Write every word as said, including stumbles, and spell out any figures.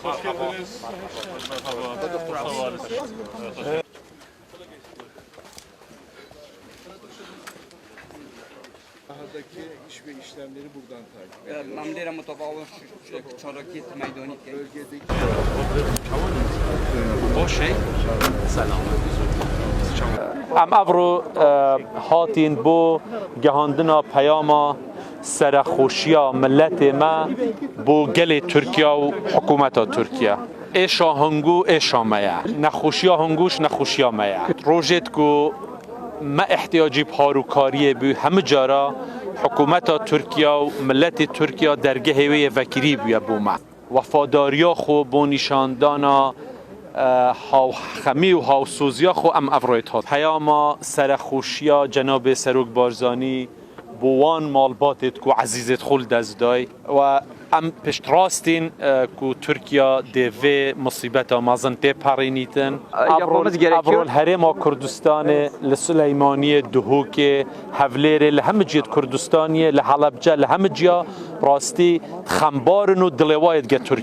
Hoş geldiniz. Merhaba. Merhaba. Sahadaki iş ve işlemleri buradan takip ediyoruz. Em lê re mutabaq çalakiyê meydanî dikin. Bölgedeki O şey, selam. Em evro, e, hatîn bo gehandina peyama serexweşiya miletê me bo gelê Tirkiye û hikûmeta Tirkiye. Êşa hingû êşa me ye. Nexweşiya hingû ji nexweşiya me ye. Rojêt ku me ihtiyacî bi harûkariyê bû, hemî cara hikûmeta Tirkiye û miletê Tirkiye dergehê wê yê vekirî bûye bo me. Wefadariya xwe bo nîşandana, e, hawxemî û hawsoziya xwe em evroyê hat. Peyama serexweşiya Cenabê Serok Barzanî bo wan malbatêt ku ezîzêt xwe li dest day. We em piştrastîn, e, ku Tirkiye dê vê misîbeta mezin têperînîtin. Yapmamız gerekiyor. Evro li Herêma Kurdistanê, li Sileymaniyê, Duhokê, Hevlêrê, li hemî cihê Kurdistaniyê, li Helebce, li hemî ciya rastî xembar in û dilê wa yê dige Tirkiye.